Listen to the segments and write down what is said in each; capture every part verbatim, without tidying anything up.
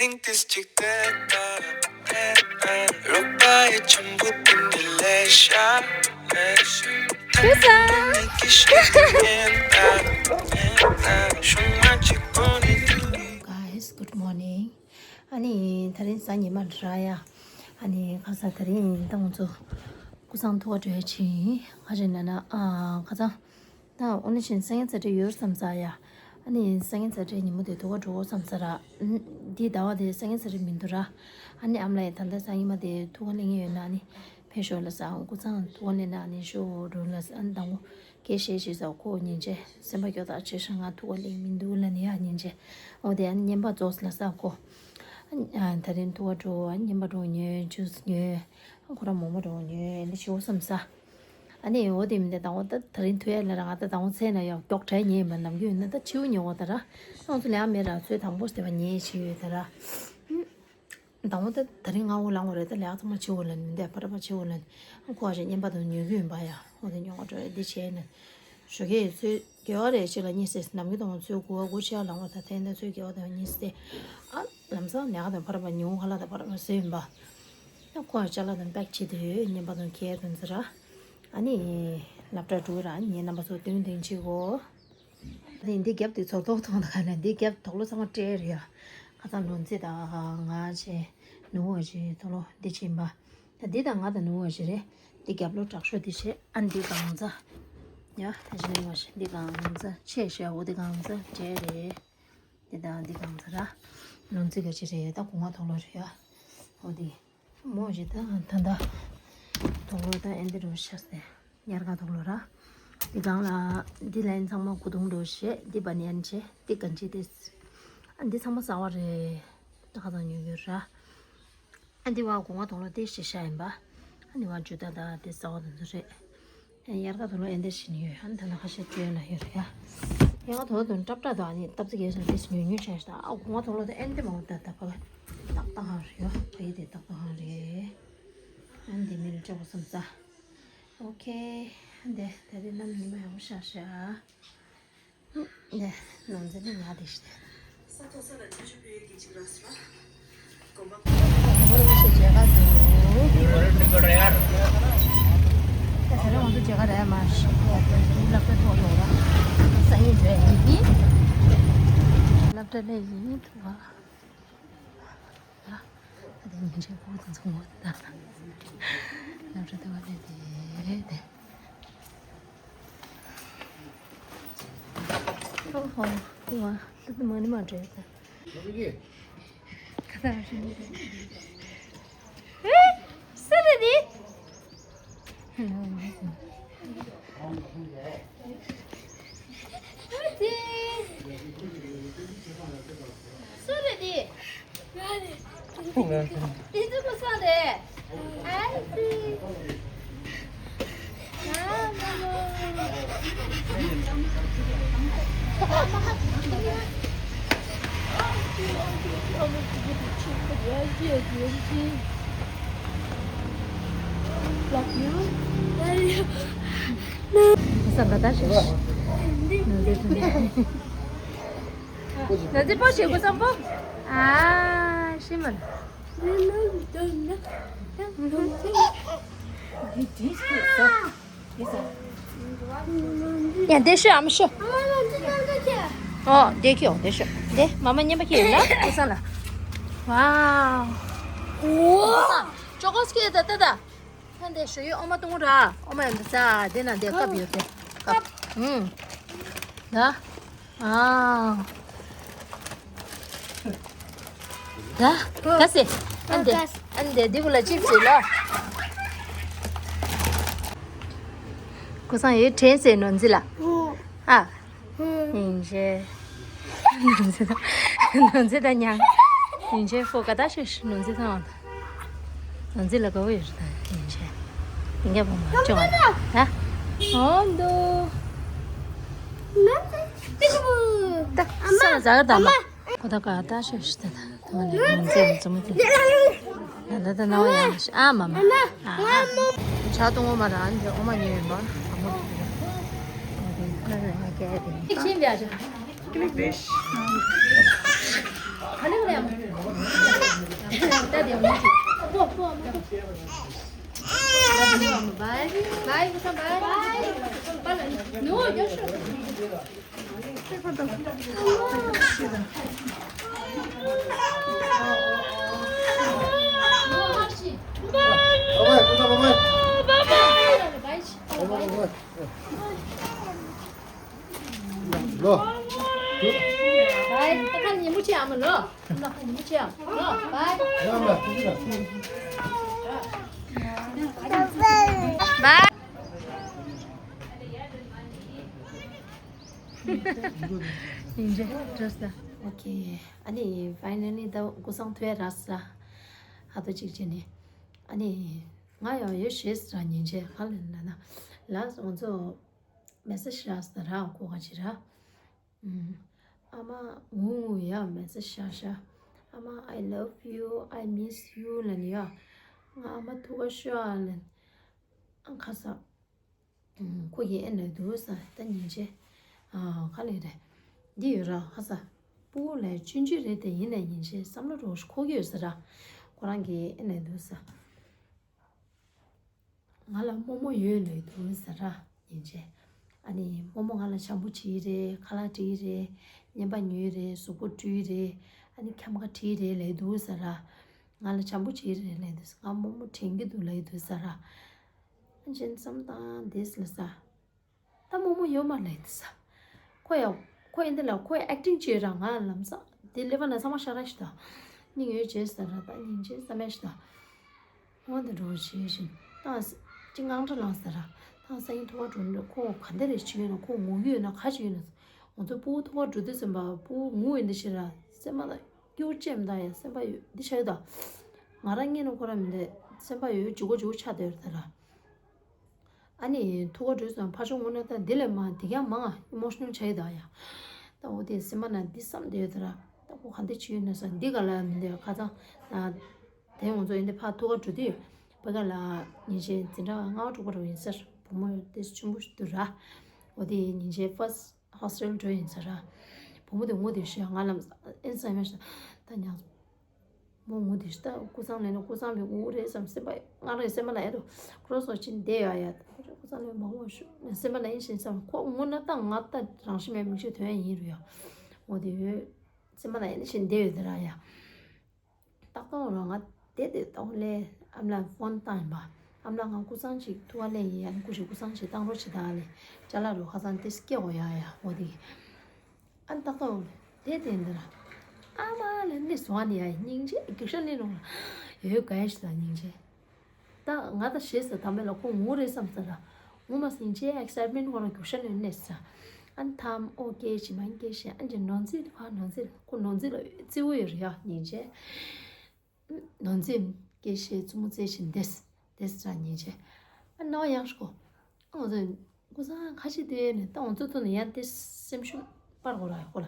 ཏིས་ཅིག་ཏེ་ཏ་ཏེ་ཏ་རོ་པ་ཡི་ཆམ་བུ་ཏིན་ཏི་ལེ་ཤ་ལེ་ཤ། ཏུ་ས། Guys, good morning. ཨ་ནི་དེ་རིང་གཟའ་ཉི་མ་རེད་ཡ། ཨ་ནི་ཁ་ས་དེ་རིང་ད་ང་ཚོ་ཀུ་སང་ཐུག་ག་འགྲོ་ཡ་ཕྱིན། ཁ་ཅིག་ན་ན་ཨ་ཁ་ཚང་། ད་ཨོ་ནི་ཤིན་སང་ཉིན་གཟའ་སྤྲད་ཡོད་བསམ་ས་ཡ། ཨ་ནི་སང་ཉིན་གཟའ་སྤྲད་ཉིན་མོ་དེ་ཐུག་ག་འགྲོ་བསམ་ས་ར། འདི་ཟླ་བ་དེ་སང་ཉིན་གཟའ་སྤྲད་མི་འདུག་ར། ཨ་ནི་ཨ་མ་ལགས་ད་ལྟ་གཟའ་ཉི་མ་དེ་ཐུག་ག་ལེན་ཡོད་ན་ཨ་ནི་ཕེབས་ཤོག་ལ་ས། ཀུ་སང་ཐུག་ག་ལེན་ན་ཨ་ནི་ཤོག་རུ་ལ་ས། ཨ་ནི་དང་པོ་སྐད་བཤད་བྱས་ས། ཁོ་ཉིན་བྱེད་སེམས་པ་སྐྱོ་ཐག་ཆོད་ཤག་ང་ཐུག་ག་ལེན་མི་འདུག་ལ་ནི་ཡ་ཉིན་བྱེད། འོ་དེ་ཨ་ནི་བརྙན་པར་རྫོགས་ལ་ས་ཁོ། ཨ་ནི་ད་རིང་ཐུག་ག་འགྲོ། ཨ་ནི་བརྙན་པར་འགྲོ་ཉོས། ཇུས་ཉོས། ཁོ་རང་མོག་མོག་འགྲོ་ཉོས། ཨ་ནི་ཤི་བོ་བསམ་ས། ཨ་ནི་འོ་དེ་མིན་ཏེ་དང་པོ་ད་ད་རིང་ཐུག་ཡ་ལ་ར། ང་ད་དང་པོ་ཚེ་ན་ཡོག་ཀྱོག་དྲ་ཉེ་མ་ནམ་རྒྱུན་ཡིན་ན་ད་ཕྱི་བོ་ཉོ་བ་ད་ར། ང་ཚོ་ལས་མེད་ར། ཚོས་དང་པོ་དེ་བ་ཉེ་ཞིག་ཡོད་ད་ར། དང་པོ་ད་ད་རིང་ང་འོ་ལང་བ་རེད། ད་ལས་ཚང་མ་ཕྱི་བོ་ལ་མིན་ཏེ་ཕ་ར་པ་ཕྱི་བོ་ལ་ཁོ་བ་ཞིག་བརྙན་པར་དུ་ཉོ་གི་ཡིན་པ་ཡ། འོ་དེ་ཉོ་བ་འགྲོ་ཡ་འདི་བྱས་ནས་ཞོགས་ཀས་ཚོས་དགེ་བ་རེ་ཅིག་ལ་གཉིས་སེ་ནམ་རྒྱུན་དང་ཚོས་དགུ་བ་དགུ་ཕྱེད་ལང་བ་ད་ཐེངས་ད་ཚོས་དགེ་བ་དང་གཉིས་སེ། ཨ་ལམ་སང་ནས་ག་དང་ཕ་ར་པ་ཉུང་ཁ་ལ་དང་ཕ་ར་པ་ཟོས་ཡིན་པ། ཡང་ཁོ་ཡང་ཅ་ལག་དང་པེག་བྱེད་དུ་ཡོད། བརྙན་པར་དང་ཁྱེད་དུ་འཛི་ར། ཨ་ནི་སློབ་གྲྭ་འགྲོ་ར། ངའི་རྣམ་པ་ཚོ་སྟོན་སྟོན་བྱེད་གོ། ཨ་ནི་འདི་རྒྱབ་དེ་ཚོ་ཐོག་ཐོག་ད་ག་ནས་འདི་རྒྱབ་དོག་ལོ་ཚང་མ་སྤྲད་རེད་ཡ། ཁ་སང་ལོ་འཛི་དང་ང་བྱས་ནུ་བོ་བྱས་དོག་ལོ་འདི་བྱེད་པ། ད་འདི་དང་ང་དང་ནུ་བོ་བྱས་རེད། འདི་རྒྱབ་ལོ་དྲག་ཤོས་འདི་བྱས། ཨ་འདི་གང་ཚ། ཡ་ཨ་ཞེ་ནས་བ་ཞེ་འདི་གང་ཚ་ཆེ་ཤོས་འོ་འདི་གང་ཚ་བྱས་རེད། དེ་དང་འདི་གང་ཚ་ར། ལོ་འཛི་ག་ཅི་རེད། ད་གོང་མ་དོག་ལོ་རེད་ཡ། འོ་དེ། མོ་ཞིག་ད་ད་ད། དོག་ལོ་ད་ཨེ་འདི་རུ་ཤ་སྟེ། ཉར་ག་དོག་ལོ་ར། འདི་གང་ལ། འདི་ལན་ཚང་མ་གུ་དུང་རུ་ཤེ། འདི་བ་ནི་ཨན་ཆེ། འདི་གན་ཆེ་དེ། ཨ་འདི་ཚང་མ་ཟ་བ་རེད། ད་ཁ་ཚང་ཉོ་ཡོད་ར། ཨ་འདི་བ་གོང་མ་དོག་ལོ་དེ་ཤེ་ཤ་ཡིན་པ། ཨ་འདི་བ་ཇུ་ད་ད་དེ་ཟ་བ་དང་ཚོ་རེད། ཡར་ཀ་དུ་ལོ་ཨེ་འདྲ་ཞིག་ནི་ཡོད། ཨ་ནི་ད་ནང་ཁ་ཤས་བཅོས་ན་ཡོད་རེད་ཡ། ཡང་དོ་དོ་ཀྲབ་ཀྲ་དང་ཨ་ནི་སྟབས་ཚིགས་ཡོད་ས་དེ་ཉུང་ཉུང་ཆགས་ཤག་ཨ་ཁུ་ང་དོ་ལོ་དེ་ཨེ་འདྲ་མང་པོ་ད་ད་ཕ་གི་ཏག་ཏག་ཧང་རེད་ཡ། ཕ་གི་དེ་ཏག་ཏག་ཧང་རེད། ཨ་ནི་དེ་མི་རུ་ཅག་པོ་སོང་ཙང་། ཨོ་ཁེ། ཨ་ནི་དེ་དེ་རིང་གནམ་ཉི་མ་ཡག་པོ་ཤར་ཤག་ནས་ནོར་འཛིན་ནི་ང་དེ་ཤི་དེ། ཁོ་རང་ཚོ་མཇལ་ཁ་འདུག་ད་ད་རེས་ང་ཚོ་མཇལ་ཁ་རེད་མ་ཤི། སློབ་གྲྭ་ཐོག་ཡོང་ར། སང་ཉིན་འགྲོ་ཡ་ཡིན། སློབ་གྲྭ་ལས་ཡིན་ཐུག་པ། ད་དེ་ཉིན་ཆེན་ཕོག་དང་མཚུངས་པ་ད། སློབ་གྲྭ་ཐོག་ལས་དེ་དེ། ཨོ་ཧོ། དེ་བ་ལུ་དུ་མ་ནི་མ་འདྲེ་ད། ཁ་ད་ར་ཤི་ནི་རེད། ཨེ། སུ་རེད་དེ། སུ་རེད་དེ། དེ་ཚོ་ཁོ་སང་རེད། ཨ་ཙི། ཨ་མ་མ། Love you. ས་འགའ་ད་ཞིག་ནོར་འཛིན་ཐུག་ནས། ནོར་འཛིན་པོ་ཞེ་དགུ་སམ་པོ། ཨ་ཤི་མ་ལ། ཡ་འདི་ཤོད་ཨ་མ་ཤོད། ཨོ་འདི་ཁྱོད་འདི་ཤོད། འདི་མ་མ་བརྙན་པར་ཁྱེར་ཡོད་ན་ཁུ་སང་ལ། ཝའོ། ཅོ་ཀོ་སི་ཁྱེར་ད་ད་ད། ད་འདི་ཞོ་ཡོད་ཨོ་མ་བཏུང་ར། ཨོ་མ་ཡང་འདི་ས་འདི་ན་འདི་ཀབ་ཡོད་དེ། ཀབ། ཨུམ། ད། ཨ། ད། ག་སེ། ཨ་འདི། ཨ་འདི་འདི་གུ་ལ་ཅིབ་ཅིག་ལ། ཁུ་སང་ཡོད་དྲན་སེ་ནོར་འཛིན་ལ། ཨ། ཡིན་ཤེ། ནོར་འཛིན་དང་ནོར་འཛིན་དང་མྱང་། ཡིན་ཤེ་ཕོ་ག་ད་ཤེ་ནོར་འཛིན་དང་། ནོར་འཛིན་ལ་དགའ་བོ་ཡོད་རེད་ད་ཡིན་ཤེ། ཡིན་གྱི་བུ་མ་ཅོ་བ་ད། འོ་འདུག་ད་ས་ཟ་ག་ད་མ། ཁོ་ད་ག་ད་ཤོད་ཤི་ད་ད་ད་མ་ནི་མོན་ཙེ་མོ་ཙེ་མོ་ཙེ། ད་ད་ད་ན་བ་ཡང་ཤི་ཨ་མ་མ། ཨ་ཨ། ཇ་གཏོང་འོ་མ་ར་ཨ་ནི་འོ་མ་ཉོས་ཡིན་པ་ཨ་མོ་དེ། ཨ་ནི་ང་སྐྱེ་དེ། ཨི་ཆིན་ལ་ཇ། ཨ་ནི་ང་ལ་ཡང་། Bye. Bye. Bye. No, you're sure. ཨོ་ཁེ། ཨ་ནི་ཕའི་ནལ་ལི་ད་སྐུ་སྲུང་ཐུག་ཡ་རག་སོང་། ཧ་ཏོ་གཅིག་བྱས་ནས། ཨ་ནི་ང་ཡང་ཡོད་ཤེས་ར་ཉིན་བྱས་ག་ལ་ན་ན་ལ་ང་ཚོ་མེ་སེ་ཇི་རག་སོང་ར་ཁོ་ག་ཅི་ར། ཨ་མ་ངུ་ངུ་ཡ་མེ་སེ་ཇི་ཤ་ཤ། ཨ་མ། I love you, I miss you ལབ་ནི་ཡ། ང་ཨ་མ་ཐུག་ག་ཤོག་ཨ་ལབ། ཨ་ཁ་ས། ཁོ་གིས་ཨེ་ན་འདུག་ས་ད་ཉིན་བྱས། ཨ་ག་ལེ་རེད། འདི་ཡོད་ར་ཁ་ས། སྤུ་གུ་ལ་ཆུང་ཆུང་རེད་དེ་ཡིན་ནའི་ཉིན་བྱས་བསམ་བློ་རོགས་ཤིག་འཁོར་གྱི་ཡོད་ས་ར། ཁོ་རང་གིས་ཨེ་ན་འདུག་ས། ང་ལ་རྨོ་མོ་ཡོད་ལབ་འདུག་ཟེར་ར་ཉིན་བྱས། ཨ་ནི་རྨོ་མོ་ང་ལ་བྱམས་པོ་བྱེད་ཀྱི་རེད། ཁ་ལག་སྤྲད་ཀྱི་རེད། རྔན་པ་ཉོས་རེད། གཟུགས་པོ་བཀྲུས་རེད། ཨ་ནི་འཁྱམ་ཁ་བྲིས་རེད་ལབ་འདུག་ཟེར་ར། ང་ལ་བྱམས་པོ་བྱེད་ཀྱི་རེད་ལབ་འདུག་ང་རྨོ་མོ་དྲན་གྱི་འདུག་ལབ་འདུག་ཟེར་ར། ཨ་ཅེ་བསམ་སྟངས་འདི་ལ་ས། ད་རྨོ་མོ་ཡོད་མ་ལབ་འདུག་ས། ཁོ་ཡང་ཁོ་ཡིན་འདི་ལ་ཁོས་ཨེག་ཊིང་བྱས་ར་ང་ལམ་སང་དེ་ཀླད་པ་ན་ཚང་མ་ཤ་ར་ཞིག་དང་། སྙིང་ཡོད་བྱས་ཟེར་ར་ད་སྙིང་རྗེ་བསམ་ཡ་ཞིག་དང་། འོ་འདི་འགྲོ་བྱེད་བཞིན་ཏང་ཅི་དངངས་སྐྲག་ལངས་ཟེར་ར། ཏང་སང་ཉིན་ཐུག་པ་འགྲོ་འདྲ་ཁོ་ག་འདི་རེ་བྱེད་ཡོད་ན་ཁོ་ངུ་གི་ཡོད་ན་ག་བྱེད་ཡོད་ན། ང་ཚོ་སྤུ་གུ་ཐུག་པ་འགྲོ་དུས་ཙམ་པ་སྤུ་གུ་ངུ་ཡོད་འདི་ཞིག་ར་སེམས་པ་ན་སྐྱུར་ཅེམ་ད་ཡ་སེམས་པ་ཡོད་འདི་ཆགས་ཡོད་ད། ང་རང་ངེས་ན་ཁོ་ར་མི་འདི་སེམས་པ་ཡོད་ལྗིད་ཁོག་ལྗིད་ཁོག་ཆགས་བསྡད་ཡོད་ད་ར། ཨ་ནི་ཐུག་ག་འགྲོ་སོང་ཕར་ཕྱོགས་ངུ་ན་ད་འདི་ལས་མང་འདི་ཀྱང་མང་ང་ཨི་མོ་ཤི་ནལ་ཆགས་ཡི་ད་ཡ། ད་འོ་དེ་སེམས་པ་ན་འདི་བསམ་བསྡད་ཡོད་ད་ར། ད་ཁོ་ག་འདི་བྱེད་ཡོད་ན་ས་འདི་ག་ལ་མི་འདི་ཁ་ཚང་ད། དེ་ང་ཚོ་ཡིན་འདི་ཕར་ཐུག་ག་འགྲོ་དུས་བ་ག་ལ་ཉིན་བྱས་འཛིན་གྲྭ་ལྔ་པ་དྲུག་པ་རུ་ཡིན་ཟེར་བུ་མོ་དེ་ཆུང་པོ་ཞིག་འདུག་ར། འོ་དེ་ཉིན་བྱས་ཧོ་སི་ཊེལ་འགྲོ་ཡིན་ཟེར་ར། བུ་མོ་དེ་ངུ་དེ་ཤི་ང་ལམ་ཨིན་སང་མེ་ཤ་ད་ཉང་། མོ་ངུ་དེ་ཤི་ད་ཀུ་སང་ལེ་ན་ཀུ་སང་བའི་ངུ་རེད་བསམ་སེམས་པ་ང་རེ་སེམས་པ་ན་ཡ་དོ་ཁོ་རོ་སོ་ཅིན་བསྡད་ཡ་ཡ་ད་ཀུ་སང་ལེ་མ་ངུ་ཤུ་སེམས་པ་ན་ཡིན་ཤིན་བསམ་ཁོ་ངུ་ན་ད་ང་ད་རང་ཤི་མེད་མིག་ཤི་དོན་ཡིན་རུ་ཡ། ངུ་དེ་ཡོད་སེམས་པ་ན་ཡིན་ཤིན་བསྡད་ཡོད་དེ་ར་ཡ། ཏག་ཏག་ར་ང་བསྡད་དེ་ཏོག་ལེ་ཨམ་ལ་ཕོན་བཏང་ཡིན་པ། ཨམ་ལ་ང་ཀུ་སང་ཅིག་ཐུག་པ་ལེ་ཡི་ཨ་ནི་ཀུ་ཤི་ཀུ་སང་ཅིག་བཏང་རོགས་བྱེད་ད་ལེ། ཅ་ལག་རུ་ཁ་སང་ཏེ་སྐྱེ་འོ་ཡ་ཡ་འོ་དེ། ཨ་ནི་ཏག་ཏག་ར་བསྡད་དེ་འདི་ར། ཨ་མ་ལ་ནི་སོང་ནི་ཡ་སྙིང་རྗེ་རྒྱུག་ཤ་ལེ་རུང་ལ་ཡོད་ག་ཡ་ཤི་ད་སྙིང་རྗེ། ད་ང་ད་ཞེས་ཟེར་དམ་པའི་ལ་ཁོ་ངུ་རེད་བསམ་ཟེར་ར། ངུ་མ་སྙིང་རྗེ་ཨེག་སའེ་ཊི་མེན་ཊི་ཁོ་ར་རྒྱུག་ཤ་ལེ་ནས་ཟེར། ཨ་ནི་ཐམ་ཨོ་ཀེ་ཞི་མ་ཨིན་ཀེ་ཞི་ཨ་ནི་ནོར་འཛིན་ཁ་ནོར་འཛིན་ཁོ་ནོར་འཛིན་ལ་རྩེ་བོ་ཡོད་རེད་ཡ་སྙིང་རྗེ། ནོར་འཛིན་སྐད་བཤད་རྩུབ་མོ་རྩེ་བཞིན་བསྡད། བསྡད་ར་ཉིན་བྱས། ཨ་ནོ་ཡང་ཤོ། ཨ་ང་ཚོ་ཀུ་སང་ཁ་ཤས་དེ་ནས་ད་ང་ཚོ་ཐུག་ནས་ཡང་དེ་སེམས་ཤུགས་སྤར་དགོས་ར་ཡོད་ཁོ་ལ།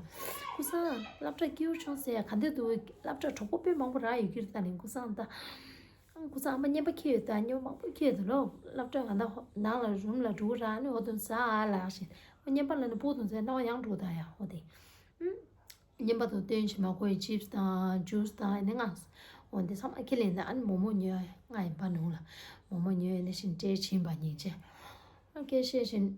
ཀུ་སང་སློབ་གྲྭ་སྐྱིད་པོ་བྱུང་ཟེར་ཡ་ག་འདྲ་འདུག་སློབ་གྲྭ་གྲོགས་པོ་དཔེ་མང་པོ་རག་ཡོད་ཀྱི་རེད་ད་ནི་ཀུ་སང་ད། ཨ་ཀུ་སང་ཨ་མ་རྔན་པ་ཁྱེར་ཡོད་ད་རྔན་པ་མང་པོ་ཁྱེར་ཡོད་ད་ལོ། སློབ་གྲྭ་ག་ད་ནང་ལ་རུམ་ལ་འགྲོ་གི་ར་ནི་འོ་དོན་ཟ་ཨ་ལ་ཞེས་རྔན་པ་ལ་ནི་སྤུ་དོན་ཟེར་ནོ་ཡང་འགྲོ་ད་ཡ་འོ་དེ། ཨུམ། རྔན་པ་དང་བསྟུན་བྱས་མ་ཁོའི་ཅིབ་སི་དང་ཇུས་དང་ཨ་ནི་ང་། འོ་འདི་ཚང་མ་ཁས་ལེན་དང་ཨ་ནི་མོག་མོག་ཉོས་ང་ཡིན་པ་ནང་ལ། མོག་མོག་ཉོས་ནས་ཤིང་སྤྲད་ཕྱིན་པ་ཉིན་བྱས། ཨ་སྐད་བཤད་བཞིན།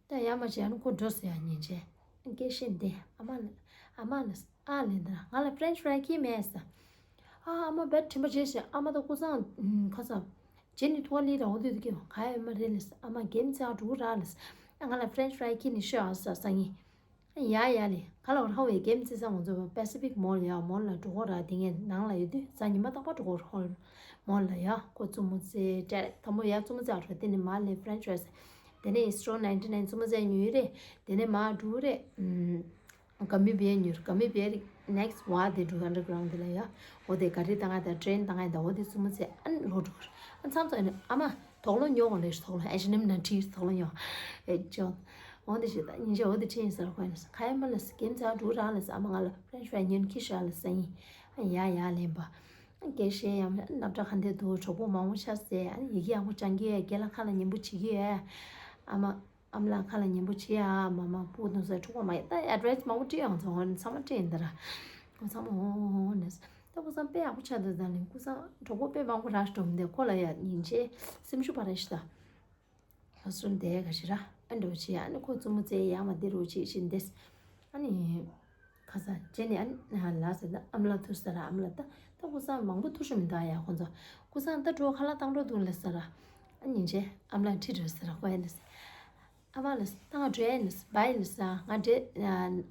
ད་ཡར་མར་བྱས་ཨ་ནི་ཁོ་འགྲོ་ཟེར་ཡ་ཉིན་བྱས། ཨ་སྐད་བཤད་འདི་ཨ་མ་ལ། ཨ་མ་ལ་ཨ་ལེན་དང་ང་ལ་ཕ་རེན་ཆི་ཕ་རའི་ཁྱེར་མེད་ཟེར། ཨ་ཨ་མ་བེད་དྲན་པ་བྱས་ཤིང་ཨ་མ་དང་ཀུ་སང་ཁ་སང་། རྗེས་ནས་ཐུག་པ་ལི་ར་འོ་དུས་དུ་ཀྱང་ག་ཡོད་མ་རེད་ལས་ཨ་མ་གེམ་རྩེ་ཨ་འགྲོ་གི་ར་ལས། ཨ་ང་ལ་ཕ་རེན་ཆི་ཕ་རའི་ཁྱེར་ནས་ཤོད་ཨ་ཟེར་སང་ཉིན། ཡ་ཡ་ལེ། ག་ལ་བར་ཧ་བའི་གེམ་རྩེ་ས་ང་ཚོ་པེ་སི་ཕིག་མོལ་ཡ་མོལ་ལ་འགྲོ་གོ་ར་དེ་ངས་ནང་ལ་ཡོད་དུས་གཟའ་ཉི་མ་རྟག་པར་འགྲོ་གོ་ར་མོལ་ལ་ཡ་ཁོ་རྩུབ་མོ་རྩེ་སྤྲད་དམ་པོ་ཡ་རྩུབ་མོ་རྩེ་ཨ་འགྲོ་དེ་ནས་མ་ལེ་ཕ་རེན་ཆི་ཕ་རའི་དེ་ནས་སི་ཊོར་ནའིན་ཊི་ནའིན་རྩུབ་མོ་རྩེ་ཉོས་རེད། དེ་ནས་མ་འགྲོ་རེད། ག་མི་བེ་ཉོས་ག་མི་བེ་རི་ནེག་སི་ཝ་དེ་འགྲོ་ཨན་ཌར་གྷ་རའུན་ཌི་དེ་ལ་ཡ་འོ་དེ་ག་རི་བཏང་ང་དང་ཊེན་བཏང་ང་དང་འོ་དེ་རྩུབ་མོ་རྩེ་ཨ་ནི་ལོ་འགྲོ་གི་ར་ཨ་མཚམས་ཚོ་ཨ་ནི་ཨ་མ། དོག་ལོ་ཉོ་འོང་ལེ་དོག་ལོ་ཨེ་ཤི་ནམ་ན་ཁྲིར་དོག་ལོ་ཉོ། ཨེ་ཅོ། འོང་དེ་ཞིག་ད་ཉིན་ཞག་འོ་དེ་ཁྲིན་ཟེར་ཁོ་ཡིན་ཁ་ཡ་མ་ལ་སི་གེམ་ཚ་འགྲོ་ར་ལ་སི་ཨ་མ་ང་ལ་ཕ་རེན་ཆི་ཕ་རའི་ཉོན་ཁྱི་ཤ་ལ་སི་ཡིན། ཡ་ཡ་ལེན་པ། སྐད་བཤད་ཡམ་སློབ་གྲྭ་ག་འདྲ་འདུག་གྲོགས་པོ་མང་པོ་ཆགས་སེ་ཡི་གེ་ཡག་པོ་སྦྱང་གི་ཡ་རྒན་ལགས་ཁ་ལ་ཉན་པོ་བྱེད་ཀྱི་ཡ། ཨ་མ། ཨ་མ་ལགས་ཁ་ལ་ཉན་པོ་བྱེད་ཡ་མ་མ་སྤུ་གུ་དུང་ས་འཁྲུག་པ་མ་ཡིན་ད་ཨེ་ཌི་བའི་སི་མང་པོ་སྤྲད་ཡོང་ཚོ་འོ་ཚང་མ་སྤྲད་ཡིན་ད་ར། འོ་ཚང་མ་འོ་འོ་འོ་ནས། ད་ཁོ་ཚང་དཔེ་ཡག་པོ་ཆགས་འདུག་ད་ནི་ཁོ་ཚང་གྲོགས་པོ་དཔེ་མང་པོ་རག་འགྲོ་མི་འདུག་ཁོ་ལ་ཡ་ཉིན་བྱེད་སེམས་ཤུགས་པ་རེད་ཤི་ད། ཧོ་སི་ཊེལ་དེ་ག་ཞིག་ར་ཨ་འགྲོ་ཆེ་ཨ་ནི་ཁོ་བཙུན་མོ་བཙལ་ཡ་མ་དེ་རུ་ཆེ་ཤི་འདེས། ཨ་ནི་ཁ་ས་རྗེས་ནས་ཨ་ནི་ལ་ཟེར་ད་ཨམ་ལ་ཐུག་ས་ར་ཨམ་ལ་ད་ད་ཁོ་ཚང་མང་པོ་ཐུག་ཤི་མི་འདུག་ཡ་ཁོ་ཚོ། ཁོ་ཚང་ད་འགྲོ་ཁ་ལག་བཏང་འགྲོ་འདུག་ལ་ས་ར་ཨ་ཉིན་བྱེད་ཨམ་ལ་ཁྲིད་འགྲོ་ས་ར་ཁོ་ཨ་ནི། ཨ་མ་ལ་ད་ང་འགྲོ་ཡ་ཡིན་ལ་ས་བ་ཡིན་ལ་ས་ང་འདྲེ་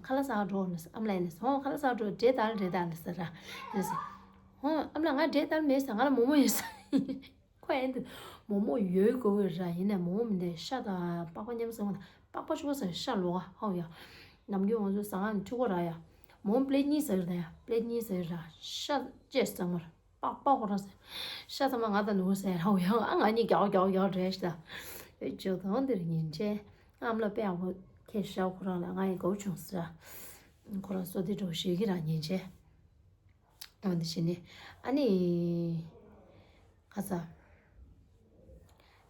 ཁ་ལག་ཟ་ག་འགྲོ་ལ་ས་ཨམ་ལ་ཡིན་ལ་ས་ཧོ་ཁ་ལག་ཟ་ག་འགྲོ་འདྲེ་དར་འདྲེ་དར་ལ་ས་ར་ཡིན་ལ་ས། ཧོ་ཨམ་ལ་ང་འདྲེ་དར་མེད་ས་ང་ལ་མོག་མོག་ཡོད་ས། ཁོ་ཨེ་འདི་མོག་མོག་ཡོད་དགོས་ཀྱི་ར་ཡིན་ནས་མོག་མོག་མི་འདུག་ཤ་དང་པགས་པ་མཉམ་ཟ་བ་དང་པགས་པ་ཆུ་བ་ཟ་ཤ་ལོག་ག་ཧའོ་ཡ། ནམ་རྒྱུན་ང་ཚོ་ཟ་ཁང་འཁྲུག་གོ་ར་ཡ། མོག་མོག་པླེ་གཉིས་ཟ་གི་ར་ཡ་པླེ་གཉིས་ཟ་གི་ར་ཤ་བཅས་ཟ་མར། པགས་པ་ཁོ་རང་ཟེར། ཤ་ཚང་མ་ང་དང་ནུ་ཟེར་ར་ཡང་ཨ་ང་གཉིས་རྒྱག་རྒྱག་རྒྱག་རེད་ཤ། ཨེ་ཇོ་དང་འདིར་ཉིན་བྱེད་ཨམ་ལ་དཔེ་ཡག་པོ་ཁྱེད་ཤ་ཁོ་རང་ལ་ང་ཡི་གོ་བྱུང་ཟེར། ཁོ་རང་སོ་དེ་འགྲོ་ཞེས་ཀྱི་ར་ཉིན་བྱེད། འོ་འདི་བྱེད་ནི་ཨ་ནི། ཁ་ས།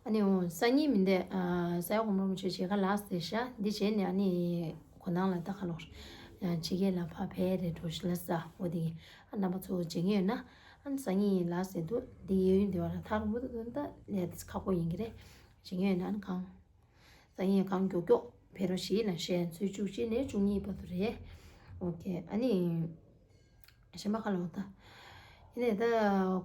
ཨ་ནི་འོ་སང་ཉིན་མི་འདས་ས་ཡ་གོང་མ་མི་ཆོས་བྱེད་ཁ་ལགས་ཟེར་ཤ་འདི་བྱས་ནས་ཨ་ནི་གོ་ནང་ལ་ལྟ་ཁ་ལོར་ཡང་ཕྱི་རྒྱལ་ལ་ཕ་ཕེ་རེ་འགྲོ་ཤི་ལ་ས་འོ་དེ་ཨ་རྣམ་པ་ཚོ་བྱེད་ངེས་ཡོད་ན་ཨ་ནི་སང་ཉིན་ཡིན་ལགས་ཟེར་འདུག་འདི་ཡོད་ཡོད་འདི་བ་ལ་ཐག་རིང་པོ་འདུག་ད་ལས་ཁག་པོ་ཡིན་གྱི་རེད། བྱེད་ངེས་ཡོད་ན་ཨ་ནི་གང་། སང་ཉིན་གང་མགྱོགས་མགྱོགས་ཕེ་རོ་ཞིག་ལ་ཤེས་ཚོད་བཅུ་གཅིག་ནས་བཅུ་གཉིས་བར་དུ་རེད། ཨོ་ཁེ་ཨ་ནི། གཞན་པ་ཁ་ལོག་ད། ཡིན་ནས་ད་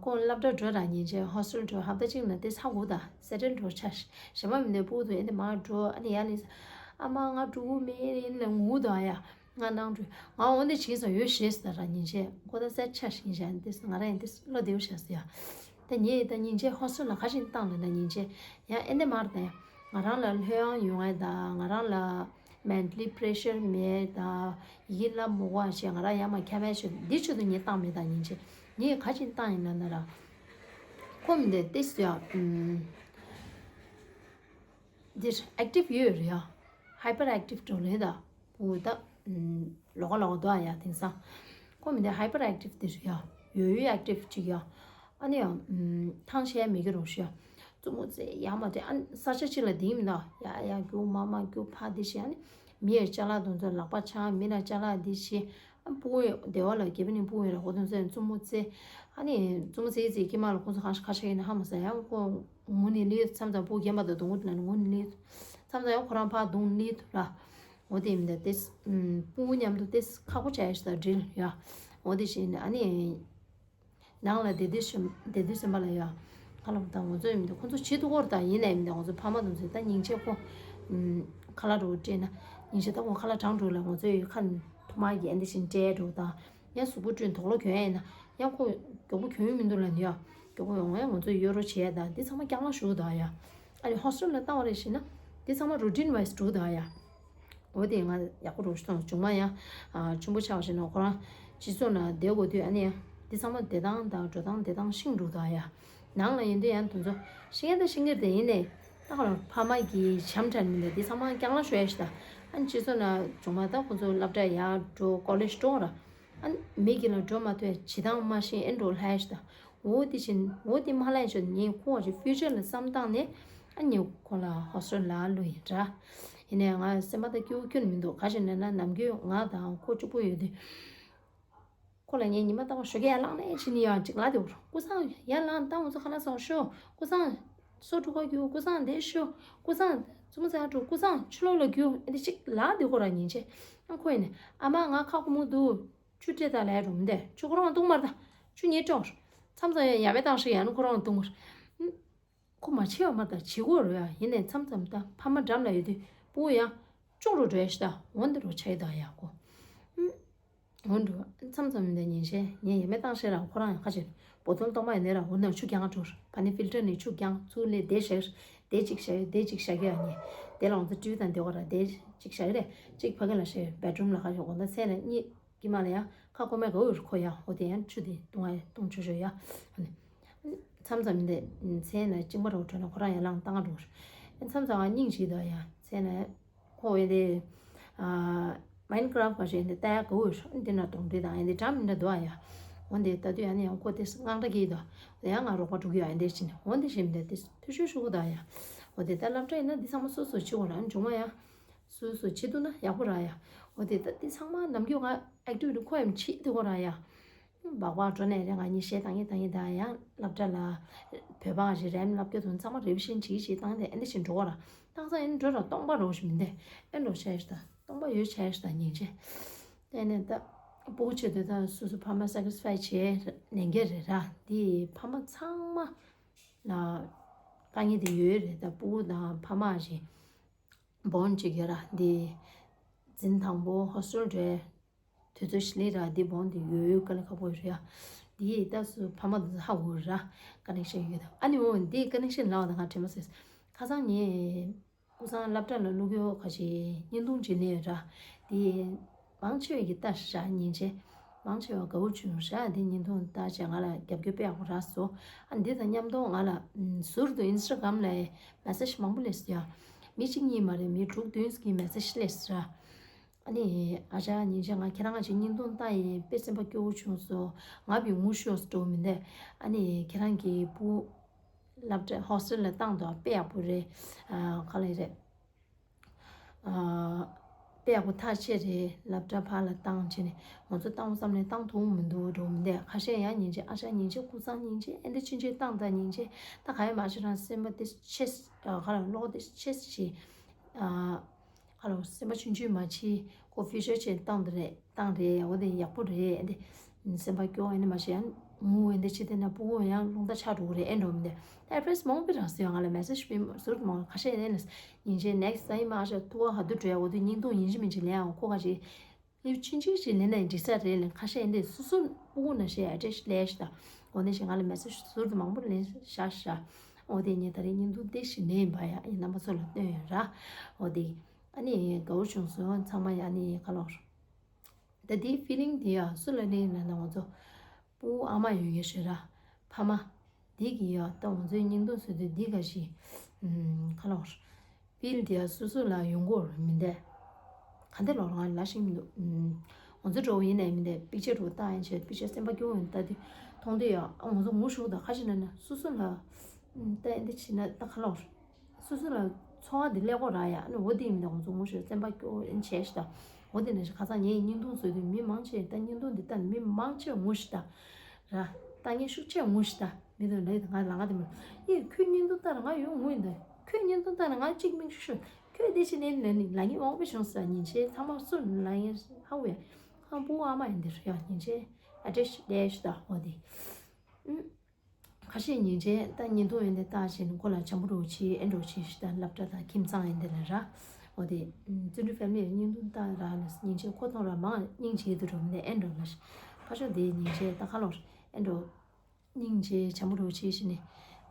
ཁོང་སློབ་གྲྭ་འགྲོ་ར་ཉིན་བྱེད་ཧོ་སི་ཊེལ་འགྲོ་ཧབ་ད་གཅིག་ན་དེ་ཚ་དགོས་ད་སེ་ཊལ་འགྲོ་ཆ་ཤི་གཞན་པ་མི་འདོད་སྤུ་གུ་དུ་ཡིན་ནས་མར་འགྲོ་ཨ་ནི་ཡ་ལི་ཨ་མ་ང་འགྲོ་གི་མེད་ཡིན་ལ་ངུ་ད་ཡ་ང་ནང་འགྲོ་ང་འོ་འདི་བྱེད་ས་ཡོད་ཤེས་ད་ར་ཉིན་བྱེད་ཁོ་ད་སེ་ཆ་ཤི་ཡིན་བྱ་འདི་ང་ར་ཡིན་འདི་བློ་བདེ་བོ་བྱ་ས་ཡ། ད་ཉིན་ད་ཉིན་བྱེད་ཧོ་སི་ཊེལ་ལ་ག་ཤིན་བཏང་ལ་ད་ཉིན་བྱེད་ཡ་ཨེ་འདི་མར་ད་ཡ་ང་རང་ལ་ལྷོད་ཡངས་ཡོང་ང་ད་ང་རང་ལ། མེན་ཊ་ལི་པི་རེ་ཤར་མེད་ད། ཡི་གེ་བསླབ་མི་དགོས་ཞེས་ང་རང་ཡར་མར་ཁྱབ་པའི་ཆེད་འདི་ཆེད་དུ་ངས་བཏང་མེད་ད་ཉིན་བྱེད་ངས་ག་ཅིག་བཏང་ཡིན་ན་ན་ར། ཁོ་མི་འདི་ཏིས་ཡ། འདིར་ཨེག་ཊིབ་ཡོད་རེད་ཡ། ཧའི་པར་ཨེག་ཊིབ་འགྲོ་ལེ་ད། འུ་ད། ལོག་ལོག་འདུག་ཡ་དེང་སང་། ཁོ་མི་འདི་ཧའི་པར་ཨེག་ཊིབ་འདིར་ཡ། ཡོད་ཡོད་ཨེག་ཊིབ་ཅིག་ཡ། ཨ་ནི་ཡང་ཐང་ཆད་མེད་ཀྱི་རོགས་ཞུ། བཙུན་མོ་ཚེ་ཡག་མ་དེ་ཨ་ས་ཆ་གཅིག་ལ་དེང་མི་འདུག་ཡ་ཡ་རྒྱུ་མ་མ་རྒྱུ་ཕ་དེ་བྱས་ཨ་ནི་མི་ཡ་ཅ་ལག་དུང་ཚོ་ལག་པ་ཆག་མི་ལ་ཅ་ལག་དེ་བྱས་ཨ་སྤུ་གུ་སྡེ་བ་ལ་རྒྱ་བི་ནི་སྤུ་གུ་ར་ཧོ་དུང་ཚོ་བཙུན་མོ་ཚེ་ཨ་ནི་བཙུན་མོ་ཚེ་ཚེ་ཀྱི་མ་ལ་ཁོ་ཚོ་གང་ཤ་ཁ་ཤ་ཡིན་ན་ཧ་མ་ས་ཡ་ཁོ་ངུ་ནི་ལི་མཚམས་མཚམས་སྤུ་གུ་རྒན་པ་དང་དུང་གུ་དེ་ལ་ནི་ངུ་ནི་ལི་མཚམས་མཚམས་ཡང་ཁོ་རང་ཕ་དུང་ལི་ཐུ་ར་འོ་དེ་མི་འདུག་དེ་སྤུ་གུ་མཉམ་དུ་དེ་ཁག་པོ་བྱས་ཤ་ད་འགྲིལ་ཡ་འོ་དེ་བྱས་ནི་ཨ་ནི། ནང་ལ་བསྡད་དུས་སེམས་བསྡད་དུས་སེམས་པ་ལ་ཡ། ཁ་ལོ་དང་ང་ཚོ་ཡིན་དུས་ཁོ་ཚོ་བྱེད་ཐུབ་ཀྱི་རེད་ད་ཡིན་ནའི་མི་འདུག་ང་ཚོ་ཕ་མ་དང་ཚོས་ད་སྙིང་རྗེ་ཁོ། ཁ་ལག་འགྲོ་སྤྲད་ན། སྙིང་རྗེ་ད་ཁོ་ཁ་ལག་གྲང་འགྲོ་ལ་ང་ཚོ་ཡི་ཁ་ཐུ་མ་གི་ཨེ་འདི་བཞིན་སྤྲད་འགྲོ་དང་། ཡང་གཟུགས་པོ་བསྐྲུན་དོག་ལོ་གྱོན་ཡ་ཡིན་ན། ཡང་ཁོ་མགྱོགས་པོ་གྱོན་ཡུལ་མི་འདུག་ལ་ནི་ཡ། མགྱོགས་པོ་ཡོང་ཡ་ང་ཚོ་ཡོད་རོ་བྱེད་ཡ་ད་འདི་ཚང་མ་རྐྱང་ལ་ཞུགས་ད་ཡ། ཨ་ནི་ཧོ་སི་ཊེལ་ལ་བཏང་བ་རེད་ཞེ་ན། འདི་ཚང་མ་རུ་ཊིན་ཝའི་སི་འགྲོ་ད་ཡ། འོ་དེ་ང་ཡག་པོ་རོགས་ཤི་སོང་། ཆུང་མ་ཡང་ཆུང་པོ་ཆགས་བཞིན་ནོ་ཁོ་རང་སྤྱི་ཚོགས་ནང་བསྡད་དགོས་དུས་ཨ་ནི་འདི་ཚང་མ་བསྡད་སྟངས་དང་འགྲོ་སྟངས་བསྡད་སྟངས་ཤིང་འགྲོ་དང་ཡ། ནང་ལ་ཡིན་དུས་ཡང་དུ་ཚོ་ཤིང་ཡ་ད་ཤིང་གིར་དེ་ཡིན་ནས་ད་ཁོ་རང་ཕ་མ་གི་བྱམས་དྲན་མི་འདུག་འདི་ཚང་མ་རྐྱང་ལ་ཤོད་ཡ་ཤི་ད། ཨ་ནི་སྤྱི་ཚོགས་ནང་ཆུང་མ་ད་ཁོ་ཚོ་སློབ་གྲྭ་ཡར་འགྲོ་ཀོ་ལེ་ཇི་འགྲོ་ར། ཨ་ནི་མི་གི་ལ་འགྲོ་མ་ཐུབ་ཡ་བྱེད་སྟངས་མ་ཤེས་ཨེ་འགྲོ་ལྷ་ཡ་ཤི་ད། འོ་དེ་བཞིན་འོ་དེ་མ་ལྷན་ཞོ་ངས་ཁོང་བ་ཞིག་ཕིའུ་ཅར་ལ་བསམ་བཏང་ནས་ཨ་ནི་ཁོང་ལ་ཧོ་སི་ཊེལ་ལ་ལོ་ཡིན་འདྲ། ཡིན་ནའི་ང་སེམས་པ་ད་སྐྱིད་པོ་ཁྱོན་མི་འདུག་ག་ཞིག་ན་ན་ནམ་རྒྱུན་ང་དང་ཁོ་གཅིག་པུ་ཡོད་དུས། ཁོ་ལ་ངས་ཉི་མ་ལྟ་བ་ཞོ་གས་ཡར་ལངས་ནས་ཕྱིན་ནི་ཡང་ཅིག་ལ་དེ་བོར་ཀུ་སང་ཡར་ལངས་ད་ང་ཚོ་ཁ་ལག་ཟ་ཤོ་ཀུ་སང་། སོ་འཁྲུ་ཁ་རྒྱུ་ཀུ་སང་དེ་ཤོ་ཀུ་སང་། བཙུན་མོ་ཚ་འགྲོ་ཀུ་སང་ཕྱི་ལོགས་ལ་རྒྱུ་ཨེ་འདི་ཅིག་ལ་དེ་ཁོ་ར་ཉིན་ཆེ། ཨ་ཁོ་ཡིན་ནས་ཨ་མ་ང་ཁ་ཁོ་མོ་འདུག་ཆུ་སྤྲད་ད་ལས་རུང་དེ་ཆུ་ཁོ་རང་བཏུང་མར་ད་ཆུ་ཉེ་སྤྲོ། མཚམས་མཚམས་ཡ་ཡ་བའི་བཏང་ཤིག་ཡང་ན་ཁོ་རང་བཏུང་མར། ཁོ་མ་བྱེད་བ་མ་ད་བྱེད་དགོས་རོ་ཡ་ཡིན་ནས་མཚམས་མཚམས་ད་ཕ་མ་འགྲམ་ལ་ཡོད་དུས་སྤུ་གུ་ཡང་ཅོག་རུ་འགྲོ་ཡ་ཤི་ད་འོན་ཏེ་རོ་ཆ་ཡི་ད་ཡ་ཁོ། འོན་འགྲོ་མཚམས་མཚམས་ཡིན་ད་ཉིན་ཤས་ངས་ཡ་མེ་བཏང་ཤེས་ར་ཁོ་རང་ཡང་ཁ་ཆེ་བོ་ཐོལ་གཏོང་མ་ཡིན་ནས་ར་འོ་ན་ཆུ་རྐྱང་འགྲོ་ཕ་ནི་ཕིལ་ཊར་ནས་ཆུ་རྐྱང་ཚུར་ལས་དེ་བཞག་དེ་གཅིག་བཞག་དེ་གཅིག་བཞག་གི་ཡ་ངས་དེ་ལ་འོང་ཚེ་ཊི་ཝི་དང་དེ་གོ་ར་དེ་གཅིག་བཞག་གི་རེད་གཅིག་ཕ་གི་ལ་བཞག་བེད་རུམ་ལ་ཁ་ཤོག་འོ་ན་ཚེ་ལ་གཉིས། ཀྱི་མ་ལ་ཡང་ཁ་ཀོ་མེ་ག་འུར་ཁོ་ཡང་འོ་དེ་ཡང་ཆུ་དེ་བཏུང་བ་བཏུང་ཆོག་ཆོག་ཡ། མཚམས་མཚམས་འདི་མཚན་ན་གཅིག་མ་རོ་གྲོལ་ན་ཁོ་རང་ཡང་ལངས་བཏང་འགྲོ། མཚམས་མཚམས་ང་སྙིང་རྗེ་དོ་ཡ་མཚན་ན་ཁོ་འོ་དེ་མའིན་ཀ་རབ་ག་ཞེས་འདི་ལྟ་ཡ་ག་འུར་འདི་ན་གདོང་འདྲེ་དང་ཡ་འདི་འདྲ་མི་འདྲ་དོ་ཡ། འོ་དེ་ལྟ་དུས་ཡ་ནི་ཡང་ཁོ་དེ་དངངས་སྐྲག་གིས་དོ་དེ་ཡང་ང་རོགས་པ་འགྲོ་གི་ཡ་འདི་ཕྱིན་འོ་དེ་ཞེས་འདི་དེ་ཐུ་ཤོས་ཤོ་གི་དོ་ཡ། འོ་དེ་ལྟ་སློབ་གྲྭ་ཡིན་ན་འདི་ཚང་མ་སོ་སོ་བྱེད་དགོས་ར་འཇུང་མ་ཡ། སོ་སོ་བྱེད་ཐུབ་ན་ཡག་པོ་ར་ཡ། འོ་དེ་ད་དེ་ཚང་མ་ནམ་རྒྱུན་ང་ཨེག་ཊི་ཝི་ཊི་ཁོ་ཡང་བྱེད་དེ་གོ་ར་ཡ། སྦག་སྦག་འགྲོ་ནས་རེད། ང་གཉིས་གཞས་བཏང་གིན་བཏང་གིན་ད་ཡང་སློབ་གྲྭ་ལ་བོད་འབངས་ཞིག་རེམ་བསླབ་རྒྱུ་དང་ཚང་མ་རེ་བཞིན་བྱེད་ཀྱི་བྱེད་བཏང་སྟེ་ཨེ་འདི་བཞིན་འགྲོ་བ་ར། བཏང་ས་ཨེ་འདི་འགྲོ་ར་སྟོང་པ་རོ་ཞིག་མི་འདས་ཨེ་འགྲོ་བྱས་ཤི་ད་སྟོང་པ་ཡོད་བྱས་ཤི་ད་ཉིན་བྱས། དེ་ནས་ད་སྤུ་གུ་ཆེད་དུ་ད་སོ་སོ་ཕ་མ་སེ་ཀ་རི་ཕའི་བྱས་ལེན་གྱི་རེད་ར། དེ་ཕ་མ་ཚང་མ་ལ་དཀའ་ངལ་དེ་ཡོད་རེད། ད་སྤུ་གུ་དང་ཕ་མ་ཞིག་བོན་གཅིག་ཡོད་ར། འདི་འཛིན་དང་པོ་ཧོ་སི་ཊེལ་འགྲོའི་དུས་ཚོད་ཞིག་ལས་ར། འདི་བོན་འདི་ཡོད་དཀའ་ལས་ཁག་པོ་རེད་ཡ། འདི་ད་སུ་ཕ་མ་དེ་ཚོ་ཧ་གོ་ར། ཀ་ནེག་ཤན་ཡོད་ད། ཨ་ནི་འོ་འདི་ཀ་ནེག་ཤན་ལའོ་ད་ང་དྲན་མ་སོས། ཁ་སང་ངས་ཀུ་སང་སློབ་གྲྭ་ལ་བླུག་ཡོད་ཁ་ཅིག་བརྙན་ཐུང་ཅིག་ལེན་ཡོད་ར། འདི་མང་ཆེ་བས་ཀྱི་ལྟ་ཤག་ཉིན་བྱེད། མང་ཆེ་བ་དགའ་བོ་བྱུང་ཤག་འདི་བརྙན་ཐུང་ལྟ་བྱས་ང་ལ་རྒྱབ་སྐྱོར་དཔེ་ཡག་པོ་རག་སོང་། ཨ་འདི་དང་མཉམ་དུ་ང་ལ་ཟུར་དུ་ཨིན་སི་ཊ་གྷ་རམ་ལ་མེ་སེ་ཇི་མང་པོ་སླེབས་སོང་ཡ། མི་གཅིག་གཉིས་མ་རེད། མི་དྲུག་བདུན་ཙམ་གྱིས་མེ་སེ་ཇི་སླེབས་སོང་ར། ཨ་ནི་ཨ་ཅག་ཉིན་བྱེད་ང་ཁྱེད་རང་ང་ཅིག་བརྙན་ཐུང་ལྟ་ཡིན་དཔེ་སེམས་པ་སྐྱོ་བོ་བྱུང་སོང་། ང་བི་ངུ་ཤོས་འགྲོ་མི་འདུག་ཨ་ནི་ཁྱེད་རང་གི་བུ་སློབ་གྲྭ་ཧོ་སི་ཊེལ་ལ་བཏང་འདུག་དཔེ་ཡག་པོ་རེད། ཨ་ག་ལ་རེད། དཔེ་ཡག་པོ་ཐག་ཆོད་རེད། སློབ་གྲྭ་ཕར་ལ་བཏང་བྱས་ནས་ང་ཚོ་བཏང་བསམ་ནས་བཏང་ཐུབ་མི་འདུག་འགྲོ་མི་འདུག་ཁ་ཤས་ཡང་ཉིན་བྱེད་ཨ་ཅག་ཉིན་བྱེད་ཀུ་སང་ཉིན་བྱེད་ཨེ་འདི་ཕྱིན་ཆད་བཏང་ད་ཉིན་བྱེད་ད་ག་ཡོད་མ་ཤེས་རང་སེམས་པ་དེ་ཆེ་ག་ལ་བློ་དེ་ཆེ་ཞིག་ཁ་ལོ་སེམས་པ་ཆུང་ཆུང་མ་བྱེད། ཁོ་ཕི་ཡུ་ཅར་ཆེད་བཏང་དེ་རེད། བཏང་རེད། འོ་དེ་ཡག་པོ་རེད། འདི་སེམས་པ་སྐྱོ་ཨེ་ནི་མ་བྱེད་ཡང་ངུ་ཨེ་འདི་བྱེད་དེ་ན་སྤུ་གུ་ཡང་རླུང་རྟ་ཆགས་འགྲོ་གི་རེད། ཨེ་འགྲོ་མི་འདུག་ཨེ་ཌི་རེ་སི་མང་པོ་རག་སོང་ཡང་ང་ལ་མེ་སེ་ཇི་བི་ཟུར་དུ་མང་ཁ་ཤས་ཨེ་ནི་ཉིན་བྱེད་ནེག་སི་ཊི་ས་ཡིན་མ་ཨ་ཞག་ཐུ་བ་ཧ་དུ་འགྲོ་ཡ་འོ་དེ་བརྙན་ཐུང་ཡིན་གཅིག་མིན་གཅིག་ལེན་ཡང་ཁོ་ཁ་ཅིག་ཡུལ་ཆུང་ཆུང་ཞིག་ལེན་ན་ཡང་འགྲིག་ས་རེད་ལེ། ཁ་ཤས་འདི་སུ་སུ་སྤུ་གུ་ན་ཞེས་ཨ་ཏྲེ་ཤི་ལས་ཤི་ད། འོ་ནས་ཞིག་ང་ལ་མེ་སེ་ཇི་ཟུར་དུ་མང་པོ་ལེན་བཞག་ཤག་འོ་དེ་ངས་ད་རེས་བརྙན་ཐུང་དེ་ཞིག་ལེན་པ་ཡ་ཡིན་རྣམ་པ་ཚོ་ལ་སྟོན་ཡོད་ར། འོ་དེ་ཨ་ནི་དགའ་བོ་བྱུང་སོང་ཚང་མ་ཡ་ཨ་ནི་ག་ལོར། ད་དེའི་ཕི་ལིང་དེ་ཡ་སུ་ལ་ལེན་ན་ན་ང་ཚོ་སྤུ་གུ་ཨ་མ་ཡོད་ངེས་ཞེ་ར། ཕ་མ། འདི་གི་ཡ་ད་ང་ཚོའི་བརྙན་ཐུང་བཟོས་དུས་འདི་ག་ཞིག་ཨུམ་ག་ལོར། ཕིལ་དེ་ཡ་སོ་སོ་ལ་ཡོང་གོ་མི་འདས། ག་འདི་ལོར་ང་ལ་ཤིང་མི་འདུག་ཨུམ། ང་ཚོ་འགྲོ་བ་ཡིན་ནའི་མི་འདས་པིག་ཅར་འགྲོ་བཏང་ཡིན་བྱས་པིག་ཅར་སེམས་པ་སྐྱོ་བོ་ཡིན་ལྟ་དུས་མཐོང་དུས་ཡ་ཨ་ང་ཚོ་ངུ་ཤོག་ད་ཁ་ཅིག་ན་ན་སོ་སོ་ལ་ཨུམ་ད་ཨེ་འདི་བྱེད་ན་ད་ག་ལོར། སོ་སོ་ལ་ཚོར་བ་འདི་སླེབས་གོ་ར་ཡ། ཨ་ནི་འོ་དེ་ཡིན་མིན་ད་ང་ཚོ་ངོ་ཤེས་སེམས་པ་སྐྱོ་ཨེ་བྱས་ཤི་ད། འོ་དེ་ནང་བཞིན་ཁ་སང་ངས་བརྙན་ཐུང་བཟོས་དུས་མི་མང་ཆེ་ད་བརྙན་ཐུང་འདི་ལྟ་ནས་མི་མང་ཆེ་ངུ་ཤི་ད། ར། ལྟ་མཁན་ཤུགས་ཆེ་ངུ་ཤི་ད། མི་དང་ལས་དང་ང་ལ་ང་དེ་མི་ཡེ་ཁོས་བརྙན་ཐུང་ལྟ་ན་ང་ཡོང་ངུ་ཡིན་ད། ཁོས་བརྙན་ཐུང་ལྟ་ན་ང་གཅིག་མིན་ཤུ་ཤུ་ཁོས་དེ་ཕྱི་ནས་ལ་ནི་ལ་ངས་དབང་པོ་བྱུང་ཟེར་ཉིན་བྱེད་ཚང་མ་སུ་ལ་ངས་ཧ་བས་ཁང་པོ་ཨ་མ་ཡིན་དེ་རུ་ཡ་ཉིན་བྱེད་ཨ་ཏྲེ་ཤི་ལས་ཤི་ད་འོ་དེ། ཁ་ཤས་ཉིན་བྱེད་ད་བརྙན་ཐུང་ཡོད་འདི་ལྟ་བཞིན་ཁོ་ལ་བྱམས་པོ་འགྲོ་ཆེ་ཨེ་འགྲོ་ཆེ་ཤི་ད་སློབ་གྲྭ་དང་ཁྱིམ་ཚང་ཡིན་འདི་ལ་ར། འོ་དེ་བརྩོན་འགྲུས་ཕེ་མི་ལ་བརྙན་ཐུང་ལྟ་ར་ལ་ཉིན་བྱེད་ཁོ་མཐོང་ར་མང་སྙིང་རྗེ་དུ་འགྲོ་མི་འདི་ཨེ་འགྲོ་ལ་ཤི། ཕ་ཤོ་དེ་ཉིན་བྱེད་ད་ཁ་ལོར་ཨེ་འགྲོ། སྙིང་རྗེ་བྱམས་པོ་འགྲོ་ཆེ་ཤི་ནི།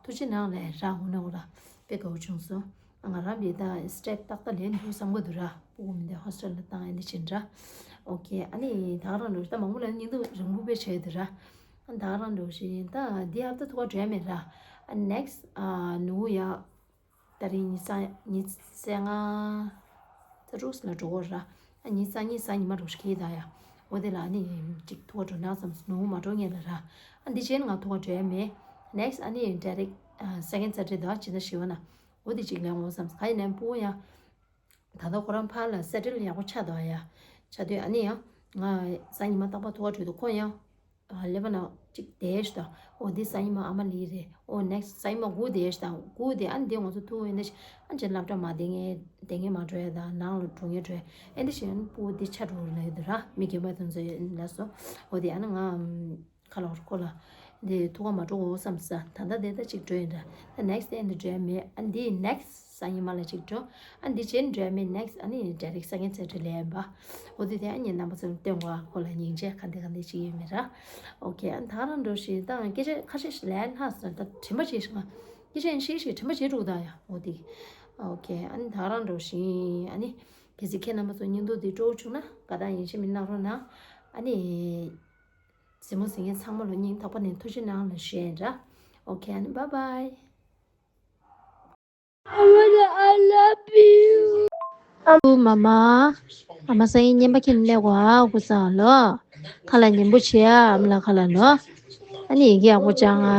ཐུགས་རྗེ་གནང་ལས་ར་འོ་ན་འོ་ར་དཔེ་དགའ་བོ་བྱུང་སོང་། ང་རང་བི་ད་སི་ཊེབ་ཏག་ཏག་ལེན་འདུག་བསམ་གི་འདུག་ར། སྤུ་གུ་མི་འདི་ཧོ་སི་ཊེལ་ལ་བཏང་ཨེ་འདི་བྱིན་ར། ཨོ་ཁེ་ཨ་ནི་ད་ག་རང་འགྲོ་ཤི་ད་མང་པོ་ལ་བརྙན་ཐུང་རིང་པོ་དཔེ་བྱས་འདུག་ར། ཨ་ད་ག་རང་འགྲོ་ཤི་ད་འདི་ཧབ་ཏ་ཐུག་ག་འགྲོ་ཡ་མེད་ར། ཨ་ནེག་སི་ཨ་ནུ་ཡ་ད་རིང་ཉི་ཤུ་ཉི་ཤུ་རྩ་ལྔ་རྩ་དྲུག་ལ་འགྲོ་གོ་ར། ཨ་ཉི་ཤུ་རྩ་གཉིས་གཟའ་ཉི་མ་འགྲོ་ཤི་ཁེ་ད་ཡ། འོ་དེ་ལ་ཨ་ནི་ཅིག་ཐུག་ག་འགྲོ་ན་བསམ་ནུ་མ་འགྲོ་ངེས་ལ་ར། ཨ་འདི་བྱས་ན་ང་ཐུག་ག་འགྲོ་ཡ་མེད། ནེག་སི་ཨ་ནི་ཌའི་རེག་ཨ་སེ་ཀེན་ཌ་སེ་ཊར་ཌེ་ད་ཇི་ལྟར་ཞི་བ་ན། འོ་དེ་ཅིག་ལེན་འོང་བསམ་ག་ཡིན་ནའི་སྤུ་གུ་ཡང་། ད་ལྟ་ཁོ་རང་ཕར་ལ་སེ་ཊལ་ཡག་པོ་ཆགས་འདུག་ཡ། ཆགས་དུས་ཨ་ནི་ཡང་ང་གཟའ་ཉི་མ་རྟག་པར་ཐུག་ག་འགྲོ་དུས་ཁོ་ཡང་ཨ་ཀླད་པ་ནང་གཅིག་བསྡད་ཤག་ད། འོ་འདི་གཟའ་ཉི་མ་ཨ་མ་ལི་རེད། འོ་ནེག་སི་གཟའ་ཉི་མ་དགུ་བསྡད་ཤག་ད། དགུ་བསྡད་ཨ་ནི་འདི་ང་ཚོ་ཐུག་ཨེ་འདི་ཨ་ནི་ཅན་སློབ་གྲྭ་མ་བསྡད་མཁན་བསྡད་མཁན་མ་འགྲོ་ཡ་ད་ནང་ལ་འགྲོ་མཁན་འགྲོ་ཡ་ཨེ་འདི་བྱས་ཨ་ནི་སྤུ་གུ་འདི་ཆགས་འགྲོ་གི་ལ་ཡོད་དུ་ར་མི་རྒན་པ་དེ་ཚོ་ཡོད་ལ་སོ། འོ་དེ་ཨ་ནི་ང་། ཁ་ལོར་ཁོ་ལ། འདི་ཐུག་ག་མ་འགྲོ་འོ་བསམ་ས། ད་ལྟ་དེ་ལྟ་ཅིག་འགྲོ་ཡིན་འདྲ། ད་ནེག་སི་དེ་འདི་འགྲོ་ཡ་མེད། ཨ་འདི་ནེག་སི་གཟའ་ཉི་མ་ལ་ཅིག་འགྲོ། ཨ་འདི་བྱས་འགྲོ་ཡ་མེད། ནེག་སི་ཨ་ནི་ཌའི་རེག་སེ་ཀེན་ཌ་སེ་ཊར་ཌེ་ལ་ཡིན་པ། འོ་དེ་དེ་ཨ་ནི་རྣམ་པ་ཚོར་སྟོན་གོ་ཨ་ཁོ་ལ་སྙིང་རྗེ་ག་འདི་ག་འདི་ཅིག་ཡོད་མེད་ར། ཨོ་ཁེ་ཨ་ད་རང་འགྲོ་ཞིག་ད་སྐད་ཆ་ཁ་ཤས་ཤིག་ལན་ལྷག་ཟེར་ད་དྲན་པ་བྱེད་ཤིག་ང་། སྐད་ཆ་ཤིག་ཤིག་དྲན་པ་བྱེད་འགྲོ་ད་ཡ་འོ་དེ། ཨོ་ཁེ་ཨ་ནི་ད་རང་འགྲོ་ཞིག་ཨ་ནི། གལ་སྲིད་ཁྱེད་རྣམ་པ་ཚོ་བརྙན་ཐུང་འདི་སྤྲོ་བོ་བྱུང་ན་དགའ་དང་ཡིད་ཆེས་མི་གནང་རོགས་གནང་། ཨ་ནི། གཟིགས་མོ་གཟིགས་མཁན་ཚང་མ་ལ་སྙིང་ཐག་པ་ནས་ཐུགས་རྗེ་གནང་ལ་ཞུ་ཡིན་ར། Okay, and bye bye. Mama, I love you. ཨ་མ། ཨ་མ་སང་ཉིན་ཉན་པ་ཁྱིམ་ལས་གོ་ཨ་ཁུ་སང་ལོ། ཁ་ལ་ཉན་པོ་བྱེད་ཨ་ཨ་མ་ལ་ཁ་ལ་ལོ། ཨ་ནི་ཡི་གེ་ཡག་པོ་སྦྱང་ཨ།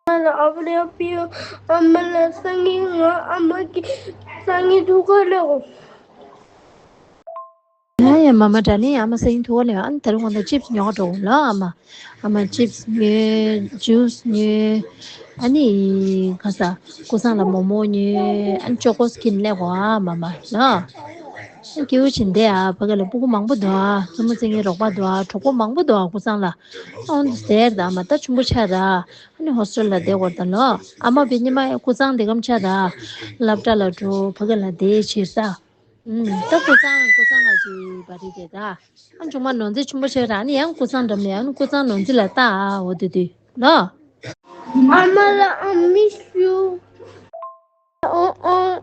ཨ་མ་ལ་ཨ་བ་ལ་པིའུ། ཨ་མ་ལ་སང་ཉིན་ང་ཨ་མ་གི་སང་ཉིན་ཐུག་ག་ལས་གོ། ཡ་ཡ་མ་མ་དྲ་ནི་ཨ་མ་སེང་ཐུ་བ་ལེ། ཨ་ནི་ད་རུང་ང་ད་ཅིབ་སི་ཉོ་འགྲོ་ལ། ཨ་མ་ཨ་མ་ཅིབ་སི་ཉོས། ཇུས་ཉོས། ཨ་ནི་ག་ས་ཀུ་སང་ལ་མོ་མོ་ཉོས། ཨ་ནི་ཅོ་ཀོ་སི་ཁྱེར་ནས་ལེགས་པ་ཨ་མ་མ་ལ། ཨ་ནི་སྐྱིད་པོ་བྱེད་འདི་ཨ་ཕ་གི་ལ་སྤུ་གུ་མང་པོ་འདུག་ཨ། མཚན་མོ་བརྩི་མཁན་རོགས་པ་འདུག་ཨ། གྲོགས་པོ་མང་པོ་འདུག་ཨ་ཀུ་སང་ལ། ཨོན་ཟེར་ད་ཨ་མ་ད་ཆུང་པོ་ཆགས་ད། ཨ་ནི་ཧོ་སི་ཊེལ་ལ་བསྡད་དགོས་ད་ལོ། ཨ་མ་བི་ཉི་མ་ཀུ་སང་འདི་གམ་ཆགས་ད། སློབ་གྲྭ་ལ་འགྲོ་ཕ་གི་ལ་བསྡད་བྱེད་ས། ཨུམ། ད་ཀུ་སང་ཀུ་སང་ང་ཅི་བ་རི་དེ་ད། ཨ་ཆུང་མ་ནོར་འཛིན་ཆུང་པོ་བྱས་ར་ཨ་ནི་ཡང་ཀུ་སང་འགྲམ་ནས་ཨ་ནི་ཀུ་སང་ནོར་འཛིན་ལ་ལྟ་ཨ་འོ་དེ་དུས་ལོ། Mama, I miss you. Oh, oh.